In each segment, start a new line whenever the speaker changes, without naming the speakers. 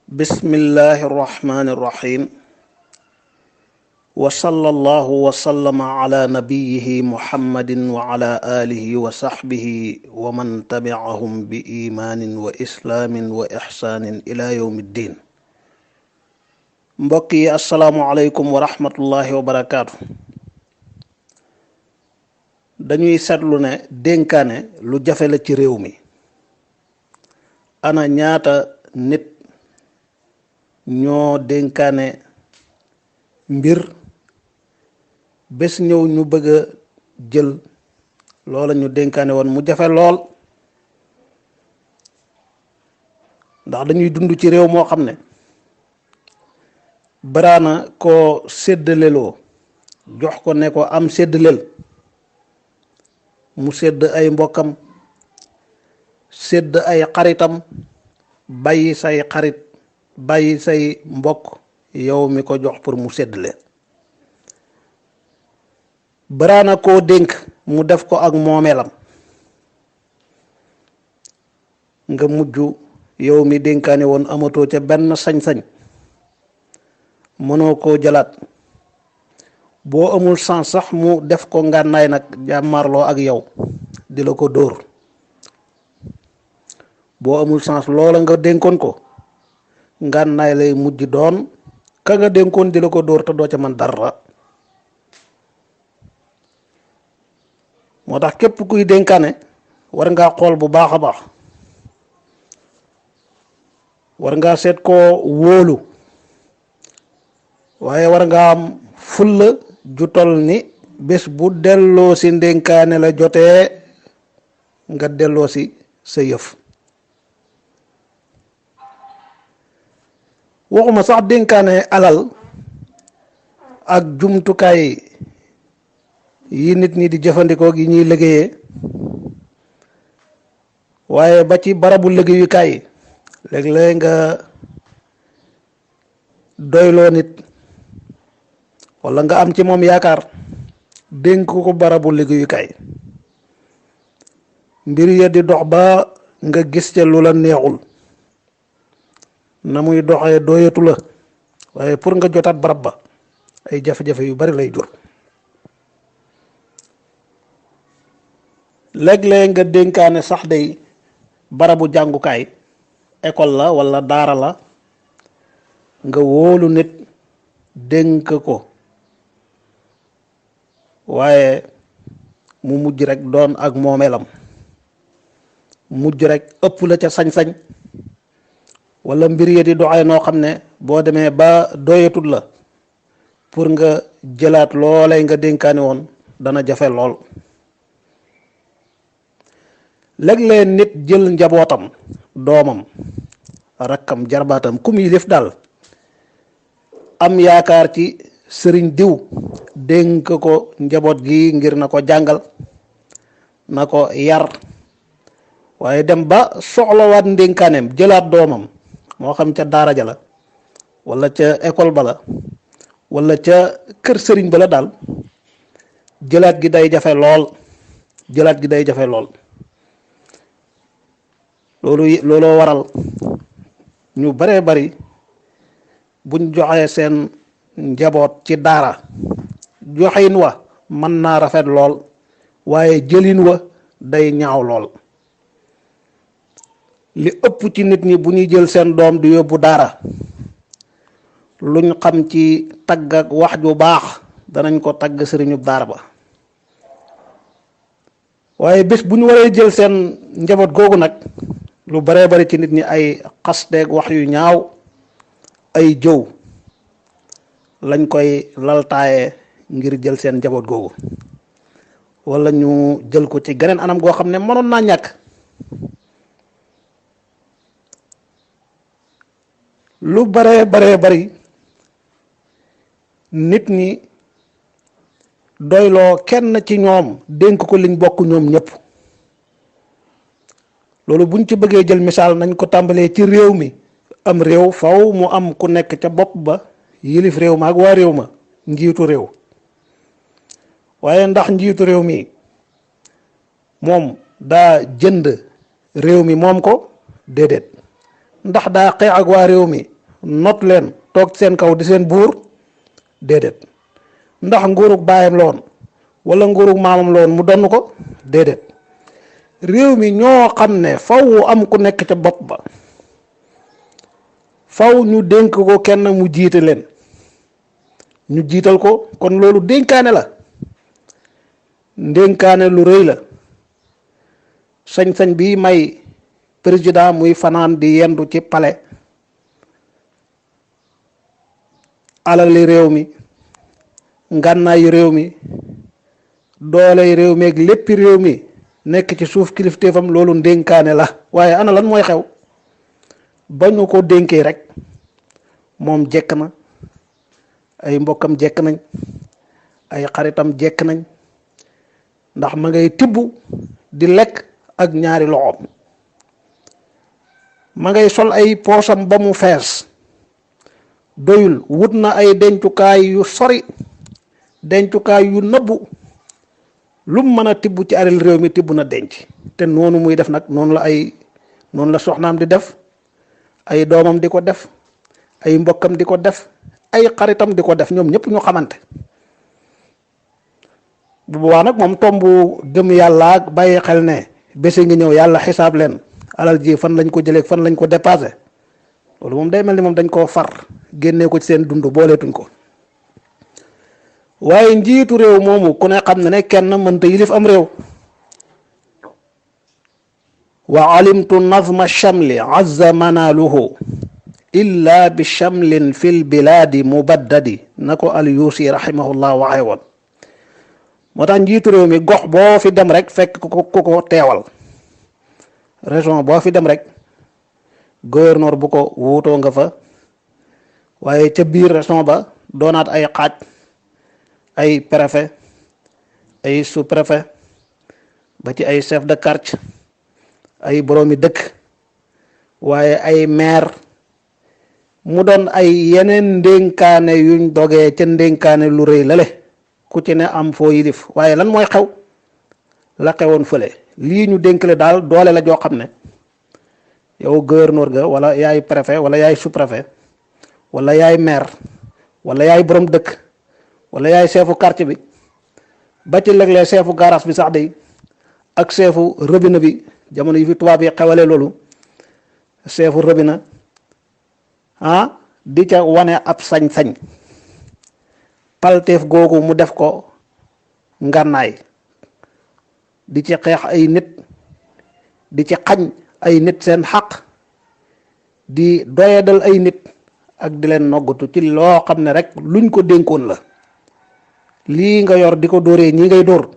bismillahi irrahmani irrahim wa sallallahu wa sallama ala nabiyihi muhammadin wa ala alihi wa sahbihi wa man tabi'ahum bi imaanin wa islaamin wa ixsaanin ila yawmi ddin. mbokk yi assalaamu aleykum wa rahmatullahi wa barakaatu. dañuy seetlu ne dénkaane lu jafe la ci réew mi. ana ñaata nit ñoo dénkaane mbir bés ñëw ñu bëgg a jël loola ñu dénkaane woon mu jafe lool, ndax dañuy dund ci réew moo xam ne baraana koo séddaleloo jox ko ne ko am séddalel mu sédd ay mbokkam, sédd ay xaritam, bàyyi say xarit bàyyi say mbokk yow mi ko jox pour mu séddale. baraana koo dénk mu def ko ak moomeelam, nga mujj yow mi dénkaane woon amatoo ca benn sañ-sañ, mënoo koo jëlaat. boo amul sens sax mu def ko ngànnaay nag jàmmarloo ak yow di la ko dóor. boo amul sens loola nga dénkoon ko ngànnaay lay mujj doon, ka nga dénkoon di la ko dóor te doo ca man dara. moo tax képp kuy dénkaane war ngaa xool bu baax a baax, war ngaa seet koo wóolu, waaye war nga am fulla ju tol ni bés bu delloo si ndénkaane la jotee nga delloo si sa yëf. waxuma sax dénkaane alal ak jumtukaay yi nit ñi di jëfandikoo gi ñuy liggéeyee, waaye ba ci barabu liggéeyukaay léeg-léeg nga doyloo nit walla nga am ci moom yaakaar dénk ko barabu liggéeyukaay, mbir ya di dox ba nga gis ca lu la neexul, na muy doxee doyatu la, waaye pour nga jotaat barab ba ay jafe-jafe yu bari lay jur. léeg-léeg nga dénkaane sax day barabu jàngukaay, école la walla daara la, nga wóolu nit dénk ko, waaye mu mujj rek doon ak moomeelam, mujj rek ëpp la ca sañ-sañ, walla mbir yi di doxee noo xam ne boo demee ba doyatul la, pour nga jëlaat loolay nga dénkaane woon dana jafe lool. léeg-léeg nit jël njabootam, doomam, rakkam, jarbaatam, kum yilif daal, am yaakaar ci sëriñ diw dénk ko njaboot gi ngir na ko jàngal, na ko yar, waaye dem ba soxlawaat ndénkaaneem jëlaat doomam, moo xam ca daara ja la walla ca école ba la walla ca kër sëriñ ba la daal, jëlaat gi day jafe lool, jëlaat gi day jafe lool. looloo waral ñu baree bari buñ joxee seen njaboot ci daara, joxin wa mën naa rafet lool, waaye jëlin wa day ñaaw lool. li ëpp ci nit ñi bu ñuy jël seen doom di yóbbu daara, luñ xam ci tagg ak wax ju baax danañ ko tagg sëriñu daara ba, waaye bés bu ñu waree jël seen njaboot googu nag, lu baree bari ci nit ñi ay xasteeg wax yu ñaaw, ay jëw lañ koy laltaaye ngir jël seen njaboot googu, walla ñu jël ko ci geneen anam goo xam ne mënoon naa ñàkk. lu baree bari nit ñi doyloo kenn ci ñoom dénk ko liñ bokk ñoom ñëpp. loolu buñ ci bëggee jël misaal nañ ko tàmbalee ci réew mi. am réew faw mu am ku nekk ca bopp ba yilif réew ma ak waa réew ma, njiitu réew. waaye ndax njiitu réew mi moom daa jënd réew mi moom ko? déedéet. ndax daa xeex ak waa réew mi not leen toog seen kaw di seen buur déedéet. ndax nguurug baayam la woon wala nguurug maamam la woon mu donn ko déedéet. réew mi ñoo xam ne faw am ku nekk ca bopp ba, faw ñu dénk ko kenn mu jiite leen, ñu jiital ko. kon loolu dénkaane la, dénkaane lu rëy la. sañ-sañ bi may président muy fanaan di yendu ci palais, alali réew mi, ngànnaayu réew mi, dooley réew mi ak léppi réew mi nekk ci suuf kilifteefam, loolu ndénkaane la. waaye ana lan mooy xew ba ñu ko dénkee rek moom jekk na, ay mbokkam jekk nañ, ay xaritam jekk nañ, ndax ma ngay tibb di lekk ak ñaari loxoom, ma ngay sol ay poosam ba mu fees doyul, wut na ay dencukaay yu sori, dencukaay yu nëbbu, lu mu mën a tibb ci alal réew mi tibb na denc. te noonu muy def nag noonu la soxnaam di def, ay doomam di ko def, ay mbokkam di ko def, ay xaritam di ko def, ñoom ñëpp ñu xamante. bu boobaa nag moom tombu gëm yàlla ak bàyyi xel ne bése ngi ñëw yàlla xisaab leen alal ji fan lañ ko jëlee fan lañ ko dépassé, loolu moom day mel ni moom dañ koo far génnee ko ci seen dund booleetuñ ko. waaye njiitu réew moomu ku ne xam ne kenn mënta yilif am réew. wa alimtu nazma chamli azza manaaluhu illa bi chamlin fil bilaadi mubaddadi, na ko al yuusi rahimahullah waxee woon. moo tax njiitu réew mi gox boo fi dem rek fekk ku ko teewal, région boo fi dem rek gouverneur bu ko wuutoo nga fa, waaye ca biir région ba doonaat ay xaaj, ay préfet, ay sous-préfet, ba ci ay chef de quartier, ay boroomi dëkk, waaye ay maire, mu doon ay yeneen ndénkaane yuñ dogee ca ndénkaane lu rëy lale ku ci ne am foo yilif. waaye lan mooy xew la xewoon fële, lii ñu dénkale daal doole la joo xam ne yow gouverneur ga wala yaay préfet wala yaay sous-préfet wala yaay maire wala yaay borom dëkk wala yaay chefu quartier bi, ba ci léeg-léeg chefu garage bi sax day ak chefu robinet bi, jamono yi fi tubaab yi xewalee loolu, chefu robinet di ca wane ab sañ-sañ, palteef googu mu def ko ngànnaay, di ci xeex ay nit, di ci xañ ay nit seen xaq, di doyadal ay nit ak di leen noggatu ci loo xam ne rek luñ ko dénkoon la. lii nga yor di ko dóoree ñi ngay dóor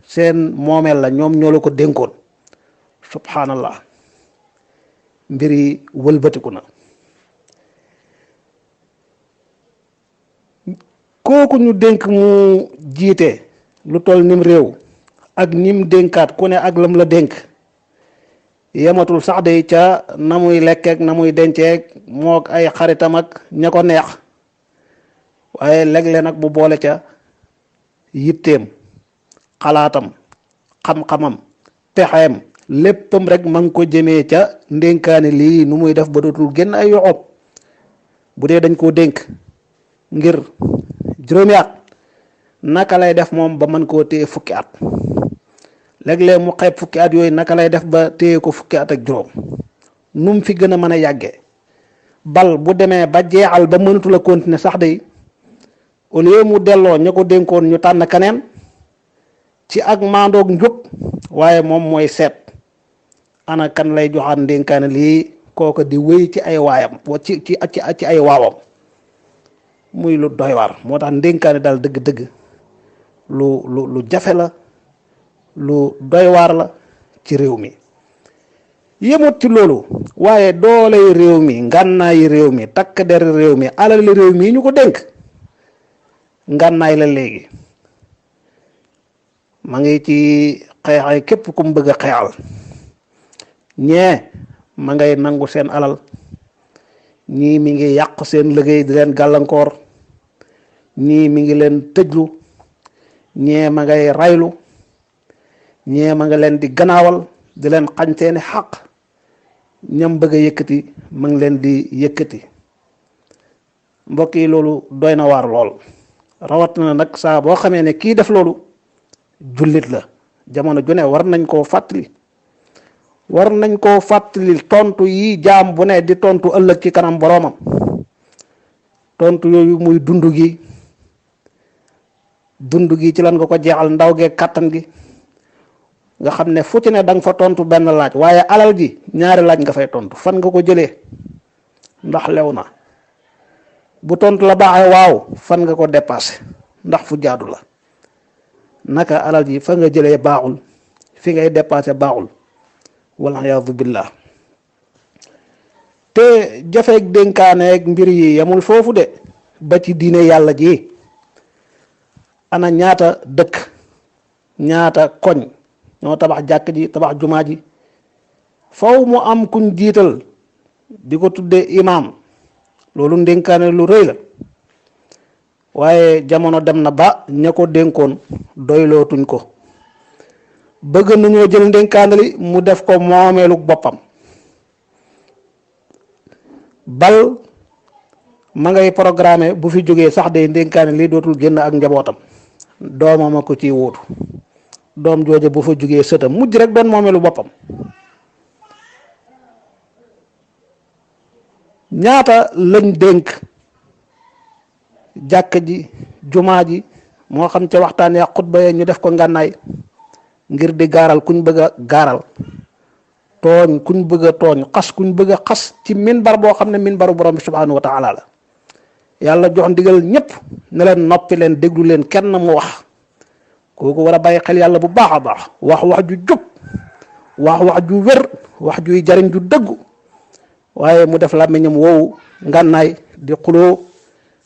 seen moomeel la, ñoom ñoo la ko dénkoon. subhanallah, mbir yi wëlbatiku na. kooku ñu dénk mu jiite lu toll nim réew ak nim dénkaat ku ne ak lam la dénk, yematul sax day ca na muy lekkeek na muy denceek mook ay xaritam ak ña ko neex, waaye léeg-léeg nag bu boole ca yitteem, xalaatam, xam-xamam, pexeem, léppam rek ma ngi ko jëmee ca ndénkaane lii nu muy def ba dootul génn ay yoxoom. bu dee dañ koo dénk ngir juróomi at, naka lay def moom ba mën koo téye fukki at? léeg-léeg mu xeeb fukki at yooyu, naka lay def ba téye ko fukki at ak juróom? nu mu fi gën a mën a yàggee? bal bu demee ba jeexal ba mënatu la continuer sax day, au lieu mu delloo ña ko dénkoon ñu tànn keneen ci ak maandoog njub, waaye moom mooy seet ana kan lay joxaat ndénkaane lii, kooka di wéy ci ay waayam ci ay waawam, muy lu doy waar. moo tax ndénkaane daal dëgg-dëgg lu jafe la, lu doy waar la ci réew mi. yemut ci loolu, waaye dooley réew mi, ngànnaayi réew mi, takk deri réew mi, alali réew mi ñu ko dénk ngànnaay la léegi. ma ngi ci xeexay képp ku mu bëgg a xeexal. ñee ma ngay nangu seen alal, ñii mi ngi yàq seen liggéey di leen gàllankoor, ñii mi ngi leen tëjlu, ñee ma ngay raylu, ñee ma nga leen di gannaawal di leen xañ seeni xaq, ñam bëgg a yëkkati ma ngi leen di yëkkati. mbokk yi loolu doy na waar lool rawat na nag saa boo xamee ne kii def loolu jullit la jamono ju ne war nañ koo fàttali tontu yi jaam bu ne di tontu ëllëg ci kanam boroomam tontu yooyu muy dund gi ci lan nga ko jeexal ndaw gee kàttan gi nga xam ne fu ci ne danga fa tontu benn laaj waaye alal ji ñaari laaj nga fay tontu fan nga ko jëlee ndax lew na bu tontu la baaxee waaw fan nga ko dépassé ndax fu jaadu la naka alal ji fa nga jëlee baaxul fi ngay dépassé baaxul wal iyaadu billah te jafeeg dénkaaneeg mbir yi yemul foofu de ba ci diine yàlla ji ana ñaata dëkk ñaata koñ ñoo tabax jàkk ji tabax jumaa ji faw mu am kuñ jiital di ko tuddee imaam loolu ndénkaane lu rëy la waaye jamono dem na ba ña ko dénkoon doylootuñ ko bëgg nañoo jël ndénkaane li mu def ko moomeelu boppam bal ma ngay programme bu fi jógee sax de ndénkaane li dootul génn ak njabootam doomam a ko ciy wóotu doom jooje bu fa jógee sëtam mujj rek doon moomeelu boppam ñaata lañ dénk jàkk ji jumaa ji moo xam ca waxtaan ya xutba ya ñu def ko ngànnaay ngir di gaaral kuñ bëgg a gaaral tooñ kuñ bëgg a tooñ xas kuñ bëgg a xas ci minbar boo xam ne minbaru borom bi subhanahu wa taala la yàlla jox ndigal ñëpp ne leen noppi leen déglu leen kenn mu wax kooku war a bàyyi xel yàlla bu baax a baax wax ju jub wax ju wér wax juy jariñ ju dëggu waaye mu def làmmiñam woowu ngànnaay di xuloo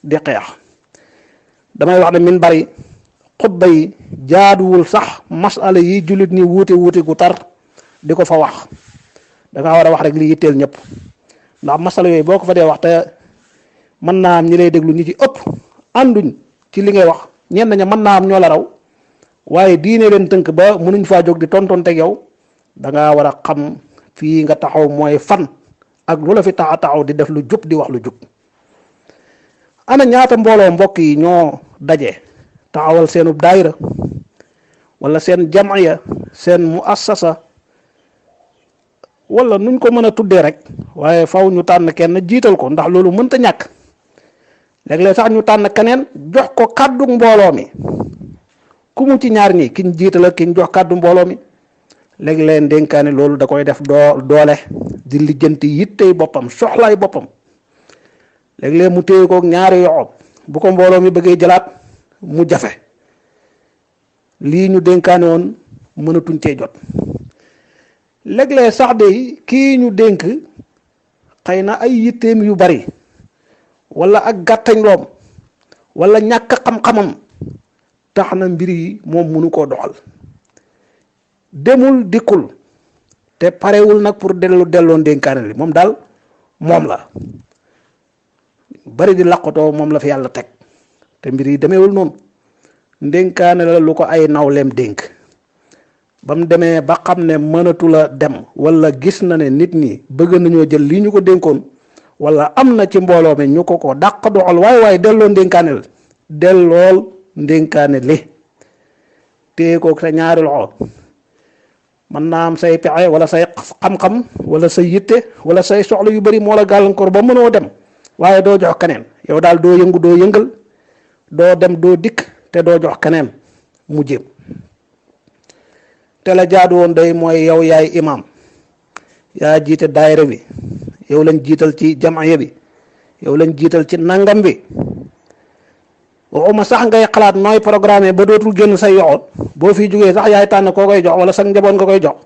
di xeex damay wax ne minbar yi xutba yi jaaduwul sax masala yi jullit ni wuute gu tar di ko fa wax danga war a wax rek li yitteel ñëpp ndax masala yooyu boo ko fa dee wax te mën naa am ñi lay déglu ñi ci ëpp ànduñ ci li ngay wax ñenn ña mën naa am ñoo la raw waaye diine leen tënk ba mënuñ faa jóg di tontonteeg yow danga war a xam fii nga taxaw mooy fan ak lu la fi taxaw di def lu jub di wax lu jub ana ñaata mbooloo mbokk yi ñoo daje taxawal seenu daayira wala seen jamiya seen muassasa wala nuñ ko mën a tuddee rek waaye faw ñu tànn kenn jiital ko ndax loolu mënta ñàkk léeg-léeg sax ñu tànn keneen jox ko kàddu mbooloo mi ku mu ci ñaar ñi kiñ jiital ak kiñ jox kàddu mbooloo mi léeg-léeg dénkaane loolu da koy def doole di lijjanti yittey boppam soxlaay boppam léeg-léeg mu téye kook ñaari yoxo bu ko mbooloo mi bëggee jëlaat mu jafe lii ñu dénkaane woon mënatuñ cee jot léeg-léeg sax de kii ñu dénk xëy na ay yitteem yu bari wala ak gàttañ loom wala ñàkk xam-xamam tax na mbir yi moom mënu koo doxal demul dikkul te parewul nag pour delloo ndénkaane li moom daal moom la bari di làqatoo moom la fi yàlla teg te mbir yi demeewul noonu ndénkaane la lu ko ay nawleem dénk ba mu demee ba xam ne mënatu la dem wala gis na ne nit ñi bëgg nañoo jël lii ñu ko dénkoon wala am na ci mbooloo mi ñu ko dàq doxal waaye delloo ndénkaane la dellool ndénkaane li téye ko sa ñaari loxo mën naa am say pexe wala say xam-xam wala say yitte wala say soxla yu bari moo la gàllankoor ba mënoo dem waaye doo jox keneen yow daal doo yëngu doo yëngal doo dem doo dikk te doo jox keneen mu jéem te la jaadu woon day mooy yow yaay imam yaa jiite daayira bi yow lañ jiital ci jamaaya bi yow lañ jiital ci nangam bi waxuma sax ngay xalaat nooy programme ba dootul génn say yoxo boo fi jógee sax yaay tànn koo koy jox wala sax njaboot nga koy jox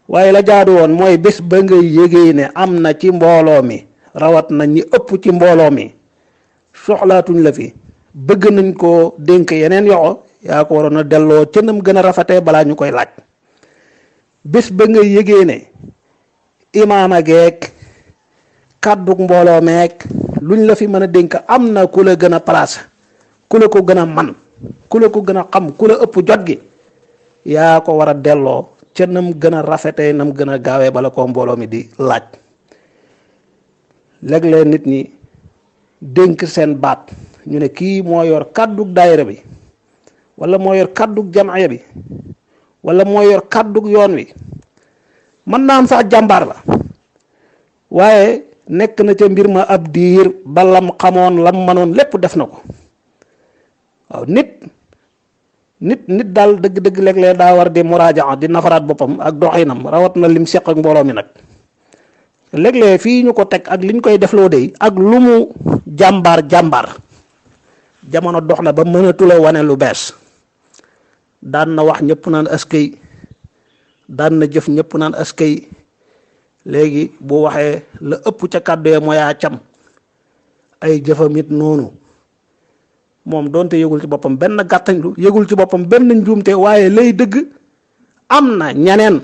waaye la jaadu woon mooy bés ba ngay yégee ne am na ci mbooloo mi rawat na ñi ëpp ci mbooloo mi soxlaatuñ la fi bëgg nañ koo dénk yeneen yoxo yaa ko waroon a delloo ca nam gën a rafetee balaa ñu koy laaj bés ba ngay yégee ne imaama geek kàddug mbooloo meek luñ la fi mën a dénk am na ku la gën a place ku la ko gën a man ku la ko gën a xam ku la ëpp jot gi yaa ko war a delloo ca nam gën a rafetee nam gën a gaawee bala ko mbooloo mi di laaj léeg-léeg nit ñi dénk seen baat ñu ne kii moo yor kàddug daayira bi wala moo yor kàddug jamaaya bi wala moo yor kàddug yoon wi, mën naa am sax jàmbaar la waaye nekk na ca mbir ma ab diir ba lam xamoon lam mënoon lépp def na ko. waaw nit daal dëgg-dëgg léeg-léeg daa war di muraajaa di nafaraat boppam ak doxinam, rawat na lim seq ak mbooloo mi nag. léeg-léeg fii ñu ko teg ak liñ koy defloo de ak lu mu jàmbaar jamono dox na ba mënatula wane lu bees. daan na wax ñëpp naan askay, daan na jëf ñëpp naan askay, léegi bu waxee la ëpp ca kàddu ya mooyaa cam, ay jëfamit noonu. moom doonte yëgul ci boppam benn gàttañlu, yëgul ci boppam benn njuumte, waaye lay dëgg am na ñeneen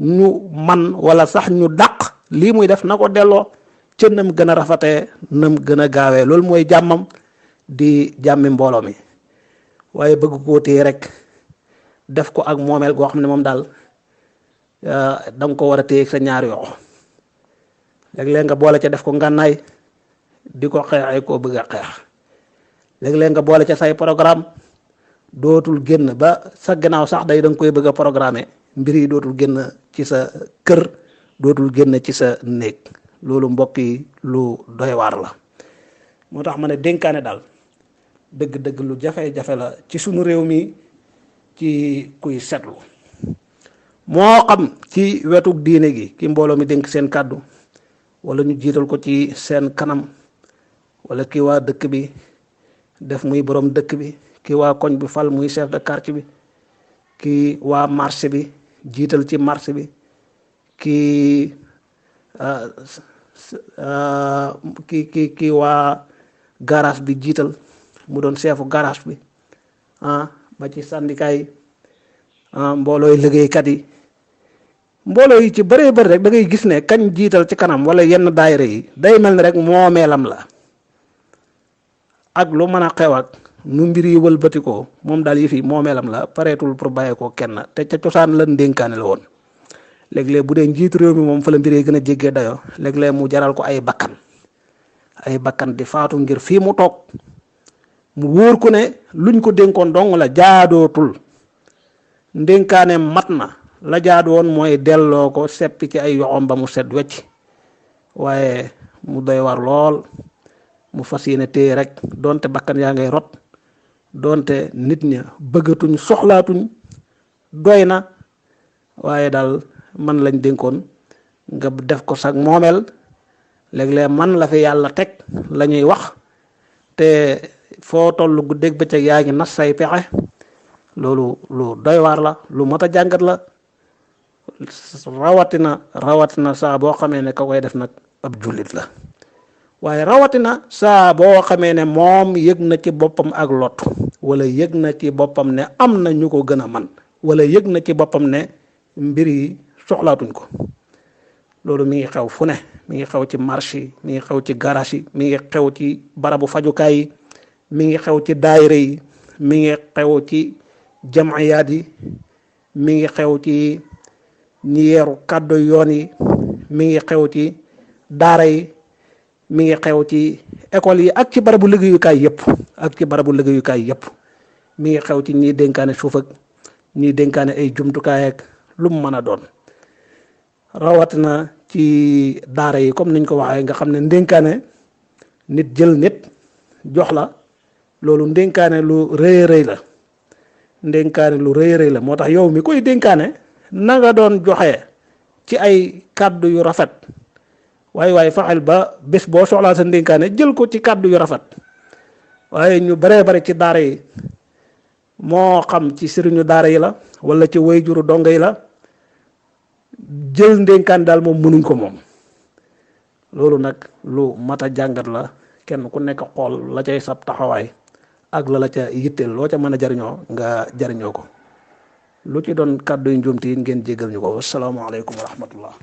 ñu man wala sax ñu dàq lii muy def na ko delloo ca nam gën a rafetee, nam gën a gaawee. loolu mooy jàmmam di jàmmi mbooloo mi, waaye bëgg koo téye rek def ko ak moomeel goo xam ne moom daal da nga ko war a téye sa ñaari yoxo. léeg-léeg nga boole ca def ko ngànnaay di ko xeex ay koo bëgg a xeex. léeg-léeg nga boole ca say programme dootul génn ba sa gannaaw sax day da nga koy bëgg a programmer, mbir yi dootul génn ci sa kër, dootul génn ci sa néeg. loolu mbokk yi lu doy waar la. moo tax ma ne dénkaane daal dëgg-dëgg lu jafe-jafe la ci sunu réew mi ci kuy seetlu, moo xam ci wetu diine gi ki mbooloo mi dénk seen kàddu wala ñu jiital ko ci seen kanam, wala ki waa dëkk bi def muy borom dëkk bi, ki waa koñ bi fal muy chef de quartier bi, ki waa marché bi jiital ci marché bi, ki waa garage bi jiital mu doon chefu garage bi, ba ci syndicat yi, mboolooy liggéeykat yi, mbooloo yi ci bëree bëri rek da ngay gis ne kañ jiital ci kanam wala yenn daayira yi day mel ni rek moomeelam la. ak lu mën a xew ak nu mbir yi wëlbatikoo moom daal yëf yi moomeelam la, pareetul pour bàyyee ko kenn, te ca cosaan la ndénkaane la woon. léeg-léeg bu dee njiitu réew mi moom fa la mbir yi gën a jéggee dayoo, léeg-léeg mu jaral ko ay bakkan di faatu ngir fii mu toog mu wóor ko ne luñ ko dénkoon dong la jaadootul. ndénkaane mat na, la jaadu woon mooy delloo ko seppi ci ay yoxom ba mu set wecc, waaye mu doy war lool. mu fas yéene téye rek donte bakkan yaa ngay rot, donte nit ña bëggatuñ soxlaatuñ, doy na, waaye daal man lañ dénkoon nga def ko sag moomeel. léeg-léeg man la fi yàlla teg la ñuy wax, te foo toll guddeeg bëccëg yaa ngi nas say pexe. loolu lu doy waar la, lu mat a jàngat la, rawatina saa boo xamee ne ka koy def nag ab jullit la. waaye rawatina saa boo xamee ne moom yëg na ci boppam ak lot, wala yëg na ci boppam ne am na ñu ko gën a man, wala yëg na ci boppam ne mbir yi soxlaatuñ ko. loolu mi ngi xew fu ne, mi ngi xew ci marché yi, mi ngi xew ci garage yi, mi ngi xew ci barabu fajukaay yi, mi ngi xew ci daayira yi, mi ngi xew ci jamayaat yi, mi ngi xew ci ñi yeeru kàddu yoon yi, mi ngi xew ci daara yi, mi ngi xew ci école yi ak ci barabu liggéeyukaay yëpp, mi ngi xew ci ñiy dénkaane suuf ak ñiy dénkaane ay jumtukaay ak lu mu mën a doon. rawatina ci daara yi comme niñ ko waxee, nga xam ne ndénkaane nit jël nit jox la, loolu ndénkaane lu rëy rëy la. moo tax yow mi koy dénkaane na nga doon joxe ci ay kàddu yu rafet, waaye fexeel ba bés boo soxlaa sa ndénkaane jël ko ci kàddu yu rafet. waaye ñu baree bari ci daara yi, moo xam ci sëriñu daara yi la wala ci wayjuru donga yi la, jël ndénkaan daal moom mënuñ ko moom. loolu nag lu mat a jàngat la, kenn ku nekk xool la cay sab taxawaay ak la ca yitteel, loo ca mën a jariñoo nga jariñoo ko. lu ci doon kàddu yu njuumte yi ngeen jéggal ñu ko. wasalaamaaleykum wa rahmatullah.